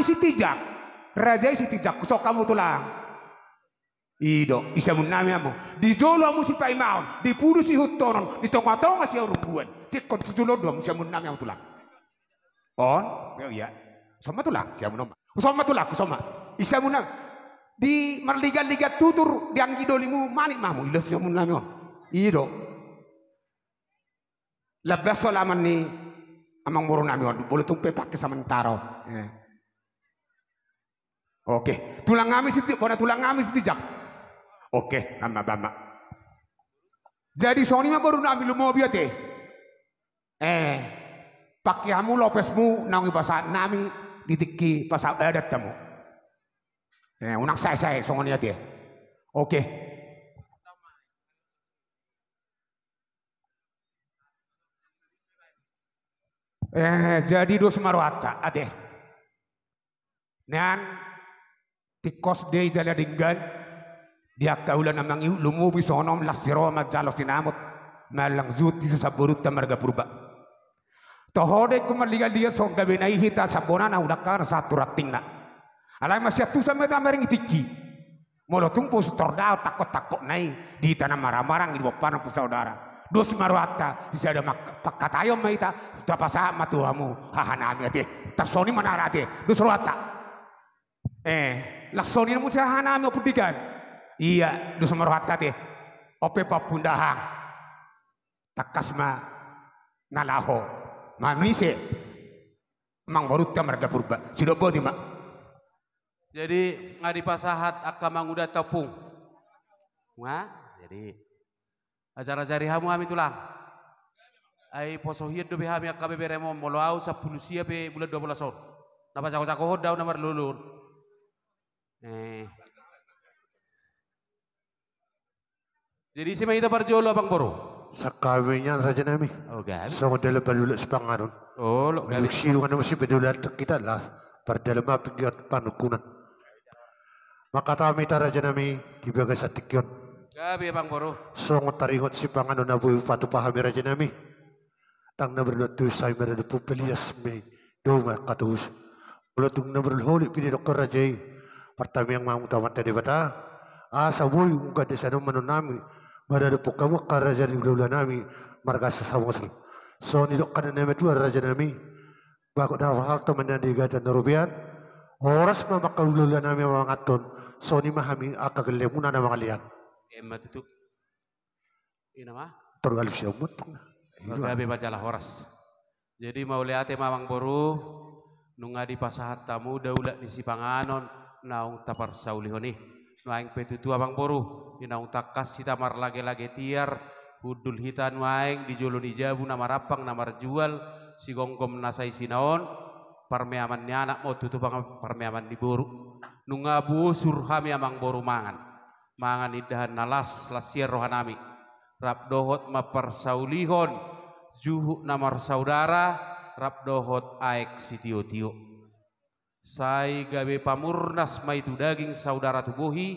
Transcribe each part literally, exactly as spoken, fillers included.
Sitinjak. Raja i Sitinjak, huson hamu tulang. I do, i siamun nami hamu. Di jolo hamu sipaimaon, di pudi sihuthonon, di tonga-tonga siharungguan. Ingkon tu jolo do hamu siamun nami hamu tulang. On, ya, iya. Huson ma tulang, siamun on ma. Huson ma tulang, huson ma. I siamun nami. Di marligat-ligat tutur, di anggi dolimu, manik ma hamu, ilo siamun nami on. I do. Lambas halaman ni amangboru nami on, molo tung pe pake sementara on. Eh. Oke, tulang nami Siti-, bona tulang nami Sitinjak. Oke, bahen ma, bahen ma. Jadi songon i ma boru nami, lumobi ate. Eh, pake hamu lopesmu naung dipasahat nami di tingki pasahat adat hamu. Eh, unang sae-sae songon i ate. Oke. Eh, jadi dos ma rohanta, ate. Nian, tingkos do i jala denggan, di angka ulaon na mangihut lumobi songon on las ni roha manjalo sinamot, manang juhut ni sisamborunta marga Purba. Toho do ingkon marligat-ligat songon gabena i hita sambonana, undang hangana sahat tu rantingna. Alai masiantusan ma hita maringi tingki. Molo tung boi torda tangkok-tangkokna i di hita na marhahamaranggi, di pomparan, di parsaoraon. Dos ma rohanta, di sada mangka-, pangkataion ma hita, tapasahat ma tu hamu hahanami ate. Tarsongon i ma nara ate, dos rohanta. Eh, las songon i ma muse hahanami Ompu Digan. Iya, dos ma rohanta ate. On pe Ompu Dahang. Tangkas ma na laho. Manise. Amangborunta marga Purba. Sidok boti ma. Jadi, nga dipasahat angka mangudanta, Ompung? Nga, jadi, ajar-ajari hamu hami, Tulang. Ai poso hian dope hami angka beberem on, molo ahu sampulu sia pe bulan dua bolas on. Na pajago-jagohon do ahu na marlolo on. Eh. Jadi ise ma hita parjolo, Amangboru? Sangkamian, Rajanami. Oh, gabe. Songon dalan pardalanan sipanganon. Oh, lo, gabe. Dung sidung annon muse pardalanan hita, lah. Pardalanan ma pinggan panungkunan. Mangkatai ma hita, Rajanami, di bagasan tingki on. Gabe, Amangboru. Songon taringot sipanganon na boi patupa hami, Rajanami. Ndang na mardohot tusi, sai mardohot pompelias ma i, do ma angka tusi. Molo tung na mardohot holit pe didok raja i, martamiang ma hamu tu Amanta Debata, asa boi mangkatai sian on ma annon nami, maradophon hamu angka raja ni hula-hula nami, marga Samosir. Songon nidok ni na matua, Rajanami, bagot na marhalto ma na di hagatan na robean, horas ma angka hula-hula nami manganhon, songon i ma hami angka gellengmuna na mangalean. Emma tutu. Ina ma? Terlalu siomot. Gabe ma jala horas. Jadi mauliate ma, Amangboru, nunga dipasahat hamu daulat ni sipanganon naung taparsaulihon i. Nuaeng pe tutu, Amangboru, i naung tangkas hita marlage-lage tiar, hundul hita nuaeng di jolo ni jabu na marampang na marjual, sigomgom na saisina on, parmeaman ni anak ma on tutu, pang-, parmeaman ni boru. Nunga bosur hami, Amangboru, mangan. Mangan indahan na las, las hian rohanami. Rap dohot mamparsaulihon juhut na marsaudara, rap dohot aek sitio-tio. Sai gabe pamurnas ma i tu daging, saudara tu bohi,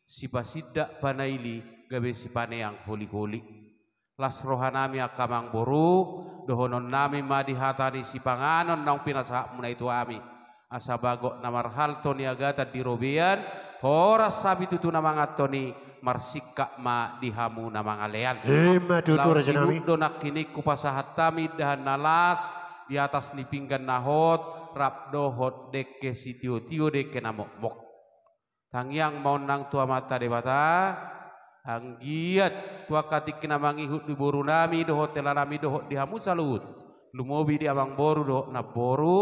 sipasindak panaili, gabe sipaneang holi-holi. Las rohanami angka Amangboru, dohononnami ma di hata ni sipanganon naung pinasahatmuna i tu hami. Asa bagot na marhalto niagatan di robean, horas hami tutu na manganhon i, marsingkat ma di hamu na mangalean. Emma tutu, Rajanami. Laos sidung do nangkining hupasahat hami indahan na las, di atas ni pinggan na hot, rap dohot dengke sitio-tio, dengke na mokmok. Tangiang ma on nang tu Amanta Debata, anggiat tu angka tingki na mangihut di borunami dohot helanami dohot di hamu saluhut. Lumobi di Amangboru dohot Namboru,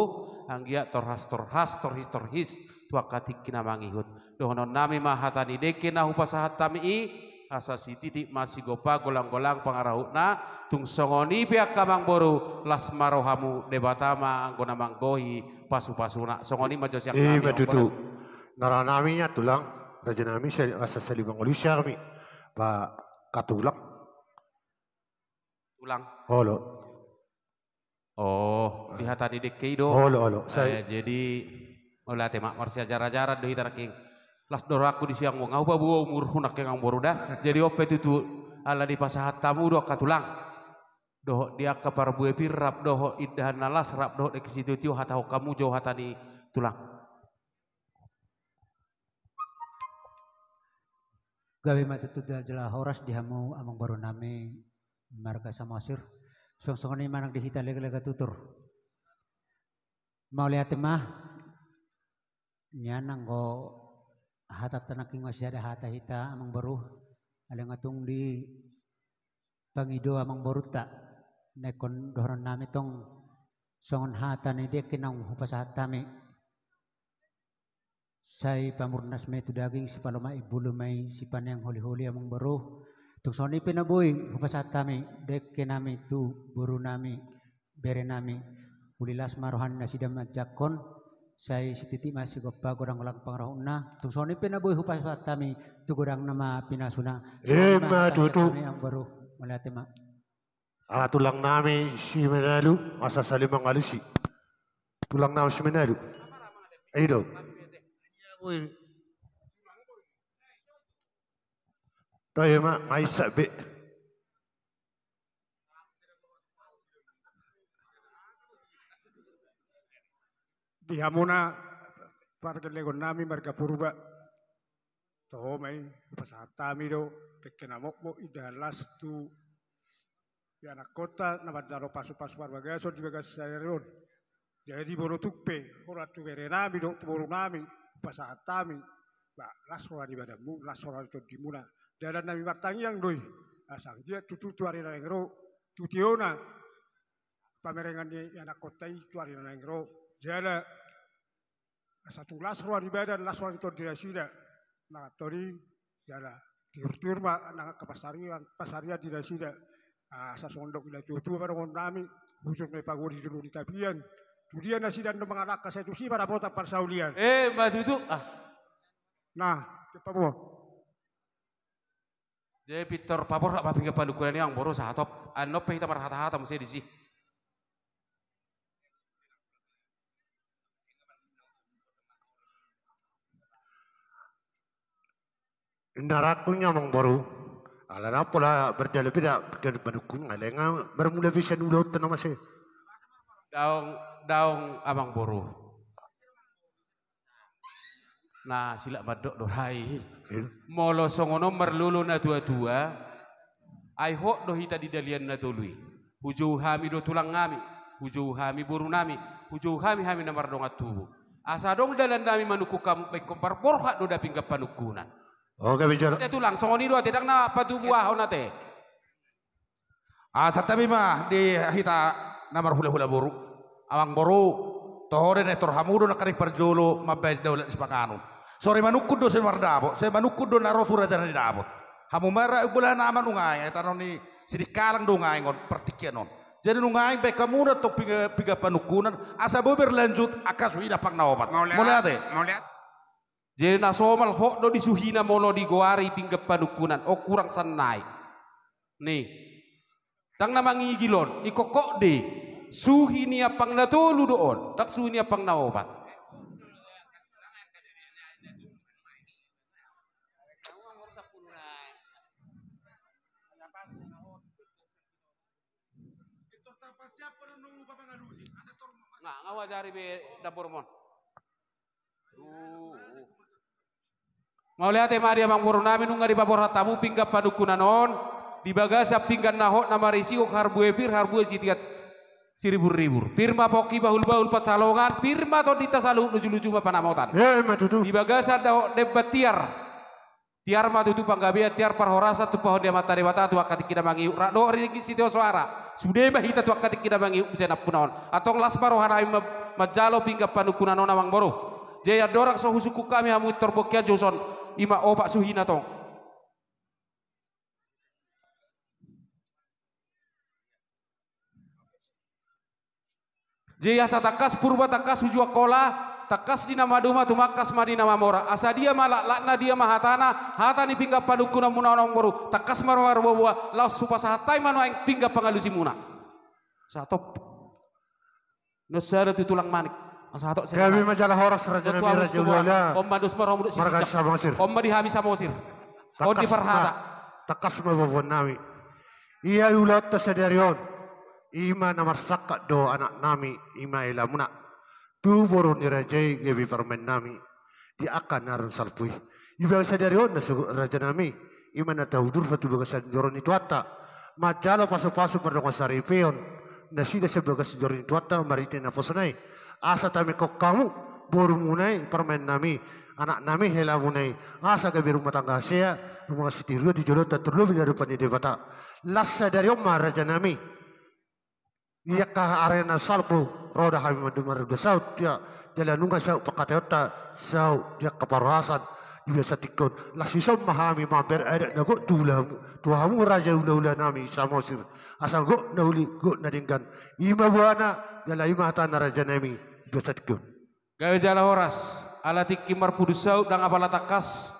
anggiat torhas-torhas, torhis-torhis tu angka tingki na mangihut. Dohononnami ma hata ni dengke na hupasahat hami i, asa sititi ma sigompa, golang-golang pangarahutna, tung songon i pe angka Amangboru, las ma rohamu, Debata ma anggo na manggohi pasu-pasuna. Songon i ma jo sian hami, Amangboru. Ima tutu. Nara nami nian, Tulang, Rajanami, sa-, asa sali mangolu sian hami. Ba, ka Tulang. Tulang. Olo. Oh, di hata ni dengke i do. Olo, olo. Sai. Eh, jadi, mauliate ma, marsiajar-ajaran do hita nangkin. Las do rohangku di siang on, ahu paboa umurhu nangkin, Amangboru, da. Jadi on pe tutu, ala dipasahat hamu do angka Tulang. Dohot di angka parbue pir, rap dohot indahan na las, rap dohot dengke sitio-tio, hatahon hamu jo hata ni Tulang. Gabe ma tutu jala horas di hamu amangboru nami marga Samosir. Suang songon i ma nang di hita lega-lega tutur. Mauliate ma. Nian anggo hata tanangking masih ada hata hita amangboru. Alai nga tung dipangido amangborunta. Na ingkon dohonon nami tong songon hata ni dengke naung hupasahat hami. Sai pamurnas ma i tu daging, sipalomak i bulu ma i, sipaneang holi-holi amangboru. Tung songon i pe na boi hupasahat hami dengke nami tu boru nami, bere nami. Uli las ma roha ni nasida manjangkon, sai sititi ma sigompa godang holang pangarahutna. Tung songon i pe na boi hupasahat hami tu godangna ma pinasuna. Songon i ma tutu. Hami amangboru. Mauliate ma. Ah, tulang nami Simenalu, asa saling mangalusi. Tulang nami Simenalu. I do. Toe ma, maisa be. Di hamuna pargellengon nami marga Purba. Toho ma i, hupasahat hami do dengke na mokmok indahan las tu ianakkonta na manjalo pasu-pasu parbagason di bagas sadari on. Jadi molo tung pe holan tu bere nami dohot tu boru nami, hupasahat hami, ba, las roha ni badanmu, las roha ni tondimuna. Dalan nami martangiang do i, asa anggiat tutu tu ari na naeng ro, tu tiona pamerengan ni ianakkonta i tu ari na naeng ro. Jala asa tung las roha ni badan, las roha ni tondi nasida. Mangan tondi, jala tiur-tiur ma nang angka pansarian, pansarian di nasida. Ah, asa songon dok ni natua-tua ma dohonon nami, hujur ma i pagori julu di tapian. Tu dia nasida do mangalangka, sai tusi ma dapotan parsaulian. Eh, ma tutu, ah. Nah, cepat mo. Jadi pintor paborhat ma pinggan panungkunan i amangboru, sahatop. Annon pe hita marhata-hata muse disi. Inda rangkung i amangboru. Alana pola berdalan beda pinggan panungkunan, alai nga marmula bisa nulot na mase. Daong, daong amangboru. Nah, silak mandok do rai. Iya. Molo songon on marlolo natua-tua, ai hot do hita di dalihan na tolu i. Hujou hami do tulang nami, hujou hami boru nami, hujou hami, hami na mardongan tubu. Asa adong dalan nami manungkun hamu, baen ingkon marborhat do da pinggan panungkunan. Oke, bicara. Ate tulang, songon i do ate, ndang na patubuahon ate. Ah, santabi ma di hita na marhula-hula boru. Amangboru, toho do na intor hamu do nangkaning parjolo mambaen daulat ni sipanganon. Sori manungkun do sori mardapot, sori manungkun do na ro tu raja na nidapot. Hamu ma ra bolana ama nuaeng, ai tano ni Sidikalang do nuaeng on partingkian on. Jadi nuaeng baen hamuna tong pinggan, pinggan panungkunan, asa boi berlanjut angka suhi ni ampang na opat. Mauliate. Mauliate. Jadi na somal hot do di suhina molo digoari pinggan panungkunan, on hurang sannari. Ni. Ndang na mangigil on, ingkon hot do i. Suhi ni ampang na tolu do on, ndang suhi ni ampang na opat. Nga, nga huajari be dapur mon. Mauliate ma di amangboru nami, nunga dipaborhat hamu pinggan panungkunan on, di bagasan pinggan na hot na marisi harbue pir, harbue sitiat siribur-ribur. Pir ma pongki bahul-bahul pansalongan, pir ma tondinta saluhut, luju-luju ma panamotan. Ima tutu. Di bagasan na hot demban tiar. Tiar ma tutu panggabean, tiar parhorasan, tumpahon ni Amanta Debata tu angka tingki na mangihut, rap dohot ringgit sitio soara. Sude ma hita tu angka tingki na mangihut muse nampuna on. Antong las ma roha nami ma-, manjalo pinggan panungkunan on amangboru. Jadi andorang so husungkun hami hamu intor bongkian, jolo son ima opat suhina tong. Jadi asa tangkas Purba, tangkas uju Angkola, tangkas di na maduma, tumangkas ma di na mamora. Asa dia ma laklakna, dia ma hatana, hata ni pinggan panungkunanmuna on amangboru, tangkas ma roha marboaboa, laos hupasahat hami ma nuaeng pinggan pangalusimuna. Satop. Na sada tu tulang manik. Satop. Gabe ma jala horas raja nami, raja ulala. On ma dos ma roha mudok situ. Marga Samosir. On ma di hami Samosir. On di parhata. Tangkas ma boaboan nami. Ia ulaonta sadari on, ima na marsangkap do anak nami, ima helamuna. Tu boru ni raja i gabe parumaen nami di angka na naeng salpu i. Ibaen sadari on na so raja nami, I ma na taudurhon tu bagasan joro ni Tuhanta, manjalo pasupasu mardongan saripeon nasida sian bagasan joro ni Tuhanta marhite naposona i. Asa tamengkon hamu borumuna i, parumaennami, anaknami, helamuna i, asa gabe rumah tangga hasea, rumah sitiruon di jolonta, tarlumobi di adopan ni Debata. Las sadari on ma, rajanami, di angka ari na salpu ro da hami mandok marhite saut, ia jala nunga saut pangkataionta, saut di angka parhorasan di bagasan tingki on. Las dison ma hami mambahen adat na gok tu ulamu, tu hamu raja hulahulanami Samosir, asa gok na uli, gok na denggan. I ma goarna jala i ma hatana, rajanami, di bagasan tingki on. Gabe jala horas, ala tingki marpudun saut ndang apala tangkas.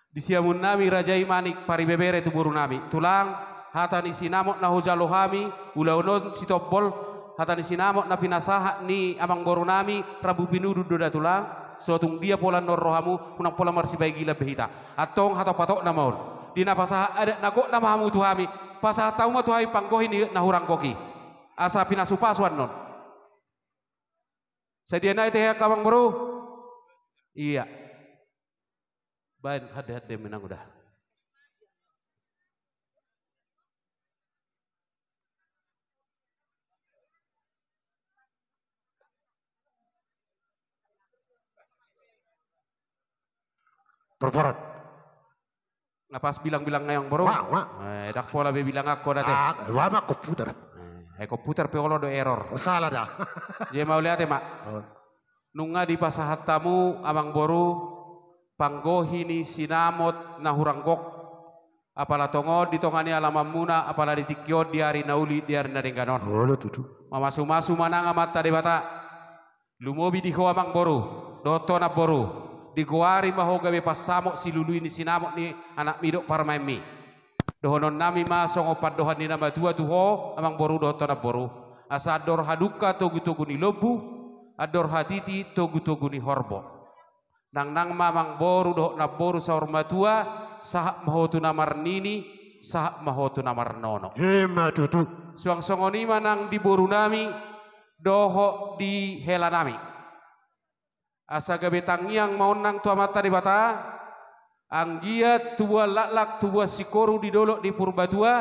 Di siamun nami raja i Manik, paribebere tu boru nami. Tulang, hata ni sinamot na hujalo hami, ulaon on sitombol, hata ni sinamot na pinasahat ni amangboru nami, rambu pinudun do da, Tulang. So tung dia pola annon ro hamu, unang pola marsipagigilan be hita. Antong hatopatopna ma on. Di na pasahat adat na gok nama hamu tu hami, pasahat hamu ma tu hami panggohi ni na hurang gok i. Asa pinasupasu annon. Sadia nai tehe angka amangboru? Ia. Baen hande-hande menang udah. Porporat. Na pas bilang-bilang nai, amangboru? Ua, ua. Eh, ndang pola be bilang angka on ate. Ah, ua ma komputer. Eh, eh, komputer pe olo do error. Oh, salah da. Jadi mauliate ma. Oh. Nunga dipasahat hamu, amangboru, panggohi ni sinamot na hurang gok. Apala tongon di tonga ni alamanmuna, apala di tingki on, di ari na uli, di ari na denggan on. Olo tutu. Mamasumasu ma nang Amanta Debata. Lumobi di ho, amangboru, dohot ho, namboru, digoari ma ho gabe pansamot silului ni sinamot ni anakmi dohot parumaenmi. Dohonon nami ma songon pandohan ni na matua tu ho, amangboru, dohot ho, namboru, asa andor hadungka togutogu ni lombu, andor hatiti togutogu ni horbo. Nangnang ma, amangboru dohot namboru, saur matua, sahat ma ho tu na marnini, sahat ma ho tu na marnono. I ma tutu. Suang songon i ma nang di boru nami, dohot di hela nami. Asa gabe tangiang ma on nang tu Amanta Debata, anggiat tubuan laklak, tubuan singkoru di dolok di Purbatua,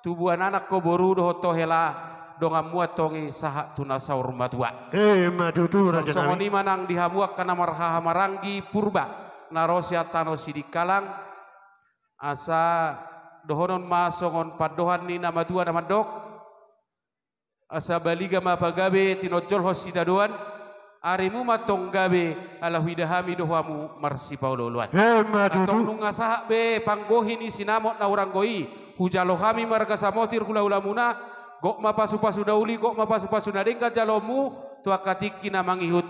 tubuan anak ho, boru, dohot ho, hela, donganmu antong i sahat tu na saur matua. I ma tutu, raja nami. Songon i ma nang di hamu angka na marhahamaranggi Purba, na ro sian tano Sidikalang, asa dohonon ma songon pandohan ni na matua na mandok, asa baliga ma pagabe tinonjolhon sitadoan, arimu ma antong gabe, ala huida hami do hamu marsipaolooloan. I ma tutu. Antong nunga sahat be panggohi ni sinamot na hurang gok i, hujalo hami marga Samosir hulahulamuna, gok ma pasupasu na uli, gok ma pasupasu na denggan jaloonmu, tu angka tingki na mangihut.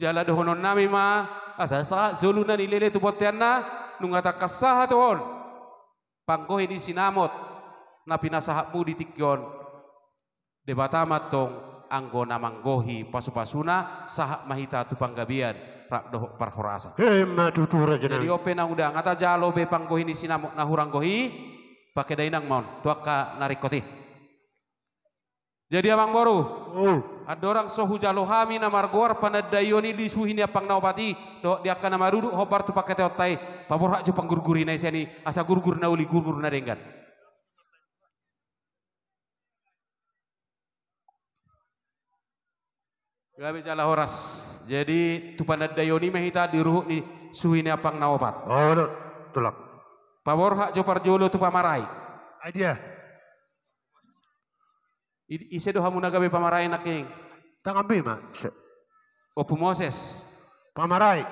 Jala dohonon nami ma, asa sahat solu na nilele tu bonteanna, nunga tangkas sahat on panggohi ni sinamot na pinasahatmu di tingki on. Debata ma antong anggo na manggohi pasupasuna, sahat ma hita tu panggabean rap dohot parhorasan. I ma tutu, raja nami. Jadi on pe, nang unang, nga tajalo be panggohi ni sinamot na hurang gok i, pake dainang ma on tu angka na ringkot i. Jadi, amangboru, oh, andorang so hujalo hami na margoar panandaion i di suhi ni ampang na opat i, dohot di angka na marudut hombar tu pangkataionta i, paborhat jo panggurgurina i sian i, asa gurgur na uli, gurgur na denggan. Gabe jala horas. Jadi, tu panandaion i ma hita di ruhut ni suhi ni ampang na opat. Olo, tulang. Paborhat jo parjolo tu pamarai. Ai dia. I-, ise do hamu na gabe pamarai nangkin? Tangan be ma, ise? Ompu Moses. Pamarai.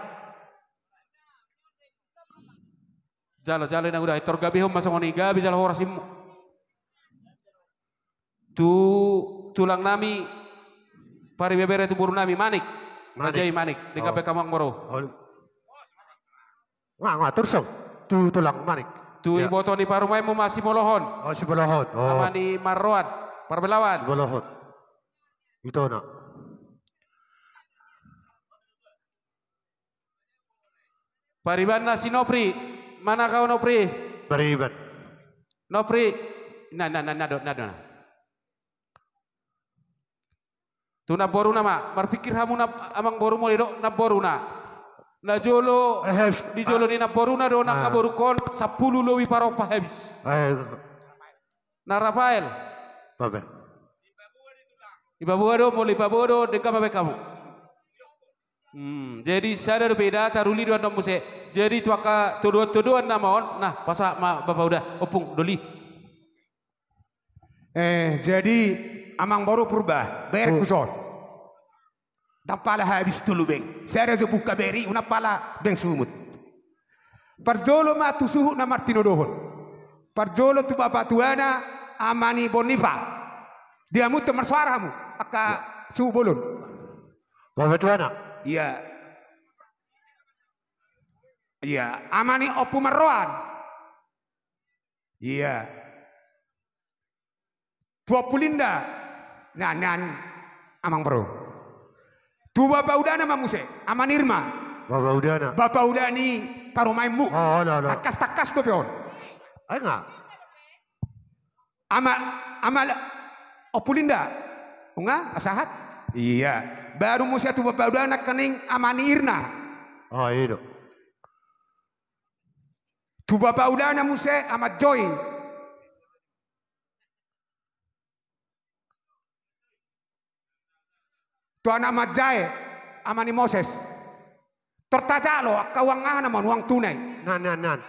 Jalo, jalo, inang uda, tor gabehon ma songon i, gabe jala horas immu. Tu tulang nami, paribebere tu boru nami, Manik. Manik. Raja i Manik, di, oh, kape kamang boru. Oh. Nga, nga, terus, oh. Tu tulang Manik. Tu, ya, iboto ni parumaenmu ma Simolohon. Oh, Simolohon. Oh. Ama ni Marroan, Parbelawan. Simolohon. Ito na. Paribanna si Nopri, mana kau Nopri? Pariban. Nopri, na, na, na, na do, na do, na. Tu namboruna ma, marpingkir hamu na, amang boru molo didok namboruna. Na jolo, eh, habis. Di jolo ni namboruna do nang, ah, namborungkon, sampulu lobi parompa habis. Eh. Na Rafael. Babe. Ipaboa do, molo ipaboa do, denggan ma baen hamu. Hmm, jadi sada dope i da, taruli do annon muse. Jadi tu angka todoan-todoan nama on, nah, pasahat ma Bapauda, ompung, doli. Eh, jadi Amangboru Purba, berengku son. Ndang pala habis tolu beng. Sada jo buka bere i, unang pala beng sumut. Parjolo ma tu suhut na martinodohon. Parjolo tu bapatuana, ama ni Bonifa. Di hamu tu marsuara hamu, angka suhut bolon. Bapatuana. Iya. Iya, ama ni Ompu Marroan. Iya. Tu Ompu Linda. Nah, nan, Amangboru. Tu bapaudana ma muse, ama ni Irma. Bapaudana. Bapauda ni parumaenmu. Oh, olo, olo. Tangkas-tangkas dope on. Ai nga. Ama, ama la-, Ompu Linda. Unga, pasahat? Iya. Baru muse tu bapaudana nangkaning ama ni Irna. Oh, i do. Tu bapaudana muse ama Joy. Tu anak manjae, ama ni Moses. Tor tajalo, angka uang aha nama, uang tunai. Nan, nan, nan.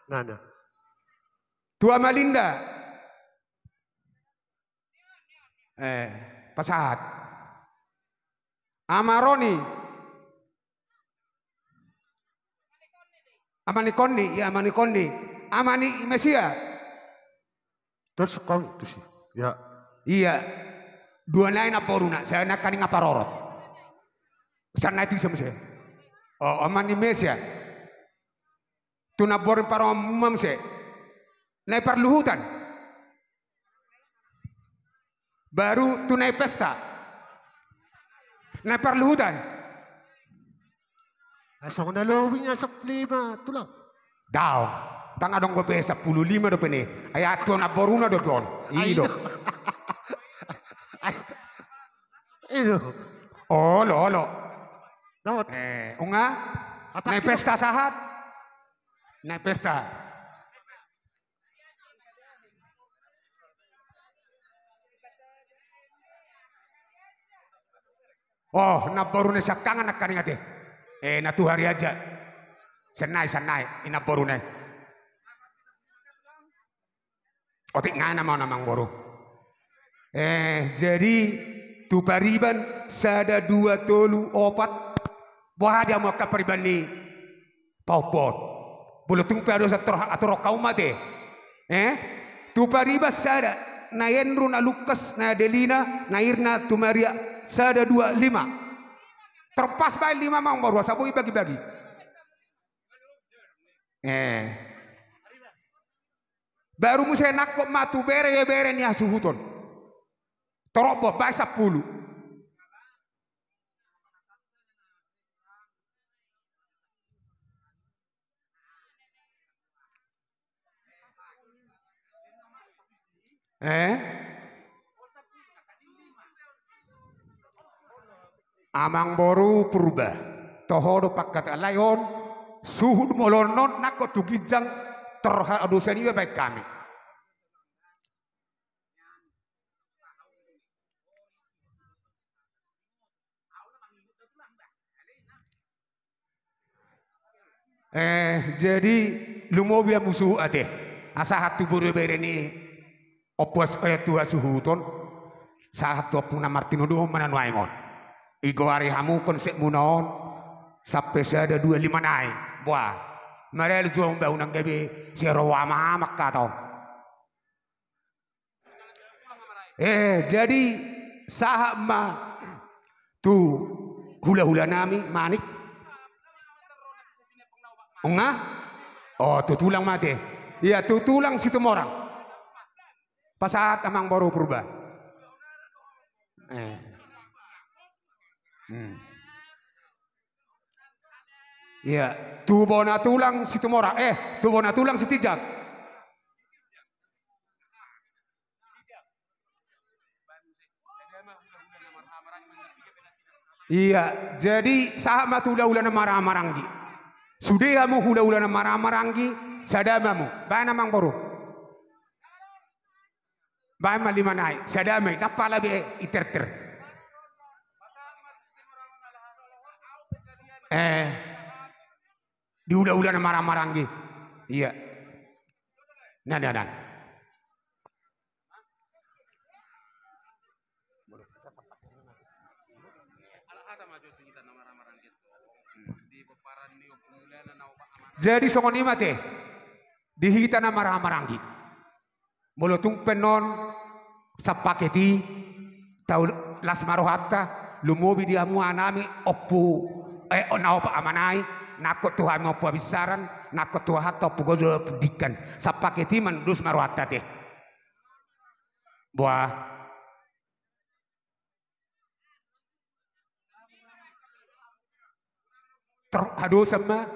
Nan, nan. Tu ama Linda. Eh, pasahat. Ama Roni. Ama ni Kondi, iya, ama ni Kondi. Ama ni Mesia. Terus kau tusi. Ya. Iya. Dua nai namboruna, sai nangkaning nga parorot. Sai nai tu ise muse. Oh, ama ni Mesia. Tu namboru ni parumaenmu muse. Nai parluhutan. Baru tu nai pesta. Nai parluhutan. Asal na lobi na sampulu lima tulang. Daong. Ndang adong dope sampulu lima dope ni. Ai tu namboruna dope on. Ai, i do. Ai, i do. Olo, olo. Dapat. Eh, unga? Nai pesta sahat. Nai pesta. Oh, namboru ni siangkangan nangkaning ate. Eh, na tu hari aja. Sai nai, sai nai, i namboru nai. Otik ngai nama on, Amangboru. Eh, jadi tu pariban sada, dua, tolu, opat. Boha di hamu angka pariban ni pahompon. Molo tung pe adong atur, atur hamu ma ate. Eh? Tu pariban sada, na Enru, na Lukas, na Adelina, na Irna, tu Maria, sada, dua, lima. Terpas baen lima, Amangboru, asa boi bagi-bagi. Eh. Baru muse nangkok ma tu bere, bere ni hasuhuton. Torop bo, baen sampulu. Eh? Amangboru Purba, toho do pangkataion, suhut molo annon nangkok tu ginjang, tor hadosan iba baen hami. Eh, jadi lumobi hamu suhut ate. Asa sahat tu boru, bere ni ompu has-, eh, tu hasuhuton. Sahat tu ompung na martinodohon ma na nuaeng on. Igoari hamu konsepmuna on. Sampe sada, dua, lima nai. Boha. Maralo jo hamu, unang gabe sai ro amang-amang hata on. Eh, jadi sahat ma tu hula-hula nami, Manik. Unga? Oh, tu tulang ma ate. Iya, tu tulang Situmorang. Pasahat Amangboru Purba. Eh. Hmm. Iya, tu bona tulang Situmorang, eh, tu bona tulang Sitinjak. Iya, jadi sahat ma tu hula-hula na marhaha maranggi. Sude hamu hulahula na marhahamaranggi, sada ma hamu. Baen amangboru. Baen ma lima nai, sada ma i, ndang pala be i terter. Eh. Di hulahula na marhahamaranggi. Iya. Nah, nah, nah. Jadi songon i ma ate di hita na marhahamaranggi. Molo tung pe annon sampaket i, tau las ma rohanta, lumobi di hamu hahanami ompu, eh, na opat amanai, nangkok tu hami ompu habinsaran, nangkok tu hahanta ompu goja, ompu dingkan. Sampaket i ma annon dos ma rohanta ate. Boa. Ter-, hadosan ma.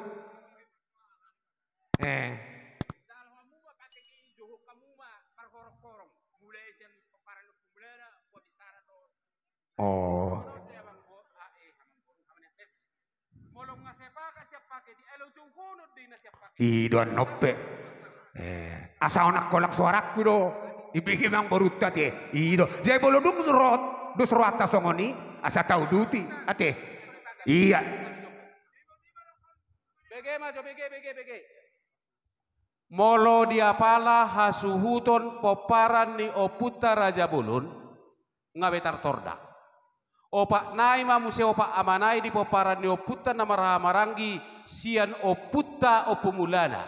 Eh. Oh. I do annon pe. Eh, asa on anggo lang suaraku do. Ibege amangborunta ate. I do. Jadi molo dung ro-, dos rohanta songon i, asa tauduti ate. Iya. Bege ma jo, bege, bege, bege. Molo di apala hasuhuton pomparan ni ompunta Raja Bolon, nga be tartorda. Opat nai ma muse opat amanai di pomparan ni ompunta na marhahamaranggi sian ompunta Ompu Mulana.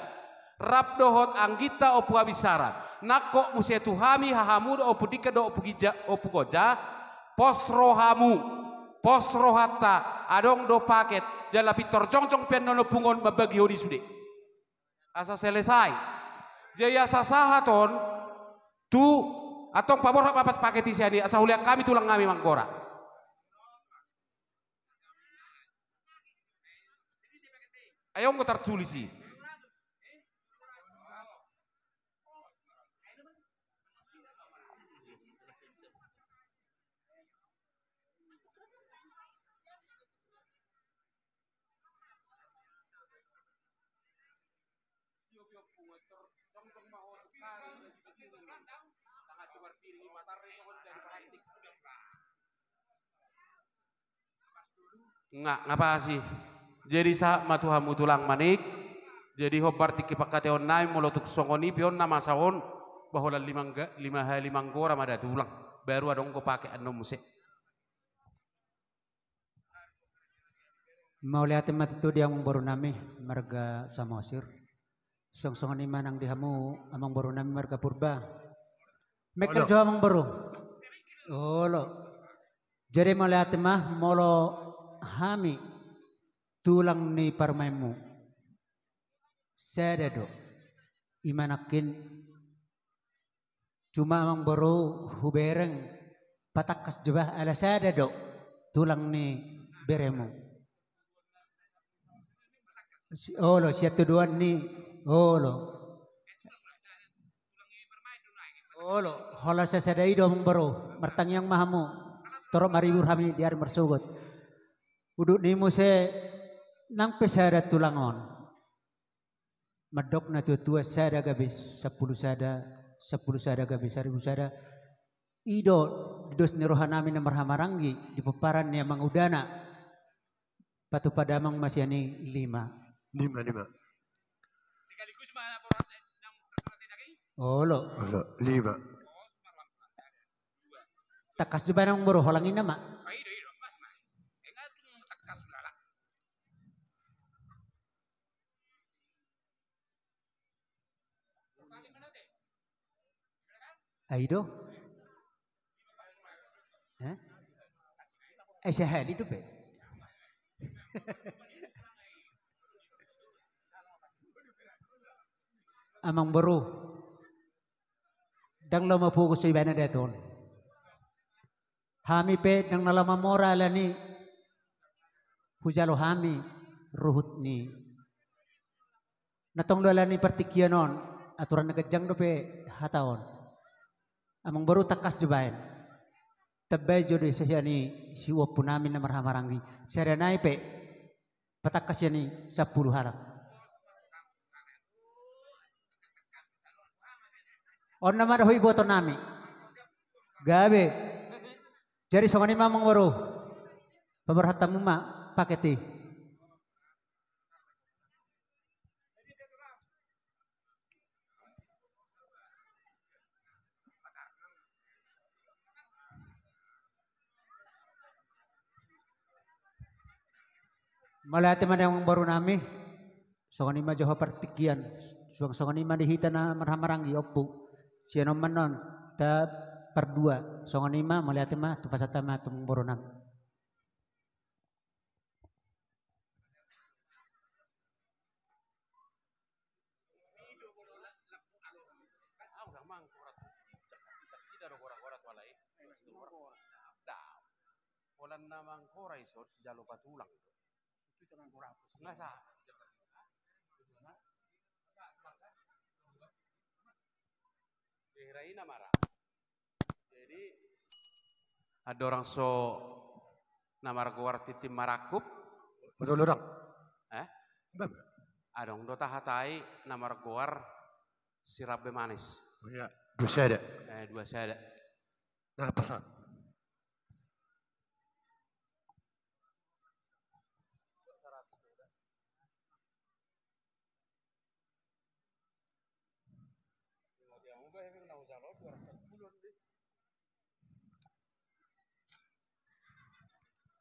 Rap dohot angginta Ompu Habinsaran. Nangkok muse tu hami hahamu do Ompu Dingkan dohot Ompu Gija-, Ompu Goja. Pos rohamu, pos rohanta, adong do paket, jala pintor jongjong pe annon ompung on mambagihon i sude. Asa selesai. Jadi asa sahat on, tu, antong paborhat ma paket i sian i, asa hulean hami tulang nami manggora. Ai on do tartulis i. Nga, nga pas i. Jadi sahat ma tu hamu tulang manik. Jadi hombar tingki pangkataion nami molo tung songon i pe on na masa on, ba holan lima ngga-, lima hali manggora ma da tulang. Baru adong do paket annon muse. Mauliate ma tutu di amangboru nami marga Samosir. Songon i ma nang di hamu amangboru nami marga Purba. Mengkel jo amangboru. Olo. Jadi mauliate ma molo hami tulang ni parumaenmu. Sada do. I ma nangkin. Cuma amangboru hubereng patangkas jo bah ala sada do tulang ni beremu. Si-, olo, sian tuduan ni, olo. Olo, holan sasada i do amangboru, martangiang ma hamu. Torop maribur hami di ari marsogot. Udut ni muse nang pe sada tulang on. Mandok na tua-tua sada gabe sampulu sada, sampulu sada gabe saribu sada. I do dos ni roha nami na marhahamaranggi di pomparan ni amang udana. Patupa damang ma sian i lima. Lima, lima. Olo. Olo, lima. Tangkas jo baen amangboru, holan i nama. Ai do. Eh? Ai sahali dope. Amangboru. Ndang lomo pogos ibana daton. Hami pe ndang na lomo mora alani hujalo hami ruhut ni. Na tong do alani partingkian on, aturan na ganjang dope hata on. Amangboru tangkas jo baen. Tambai jo do sian i siuhompu nami na marhahamaranggi. Sada nai pe. Patangkas ia ni sampulu halak. On nama dohot iboto nami. Gabe. Jadi songon i ma amangboru. Paborhat hamu ma paket i. Mauliate ma di amangboru nami. Songon i ma jo ho partingkian. Songon i ma di hita na marhahamaranggi, ompu. Sian on ma non ta pardua. Songon i ma, mauliate ma, tu pasahat ma tu amangboru nami. Holan na manghora i so sijalo patulang. Nga sa. Hira i na mara. Jadi andorang so na margoar tintin marangkup. Udah, udah. Eh? Adong do tahatai na margoar Sirambe Manis. Oh iya, dua sada. Eh, dua sada. Nah, pesan.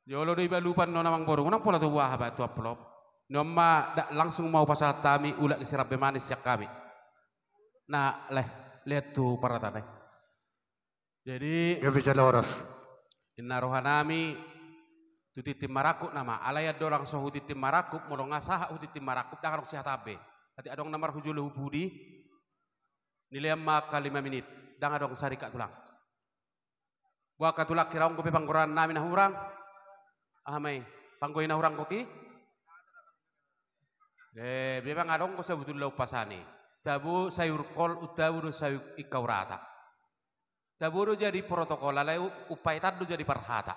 Jolo do iba lupan non amangboru, unang pola tu buah haba tu amplop. Non ma langsung ma hupasahat hami ulak ni Sirambe Manis sian hami. Nah, leh, lihat tu paratan, eh. Jadi gabe jala horas. Inna roha nami tu tintin marangkup nama, alai andorang so hu tintin marangkup, molo nga sahat hu tintin marangkup, ndang adong sihataan be. Atik adong na marhujolo hu pudi. Nilean ma angka lima minit, ndang adong sarikat tulang. Boha angka tulang, hira on dope panggorahan nami na hurang. Aha ma i? Panggohi na hurang goki? Eh, memang adong do sabotulna umpasa ni. Tabo sayur kol, tabo do sayur ingkau rata. Tabo do jadi protokol, alai umpaetan do jadi parhata.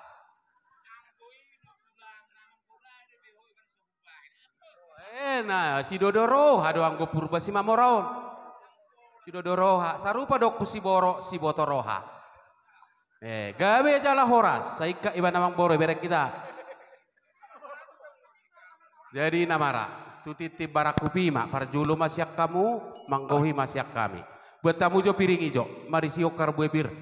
Eh, na sidodo roha do anggo Purba Simamora on. Sidodo roha, sarupa do tu Siboro, siboto roha. Eh, gabe jala horas, sai ingkon iba na amangboru, bereng hita. Jadi na mara, tu tintin marangkup i ma, parjolo ma sian hamu, manggohi ma sian hami. Buat hamu jo piring i jo, marisi okkar bue pir.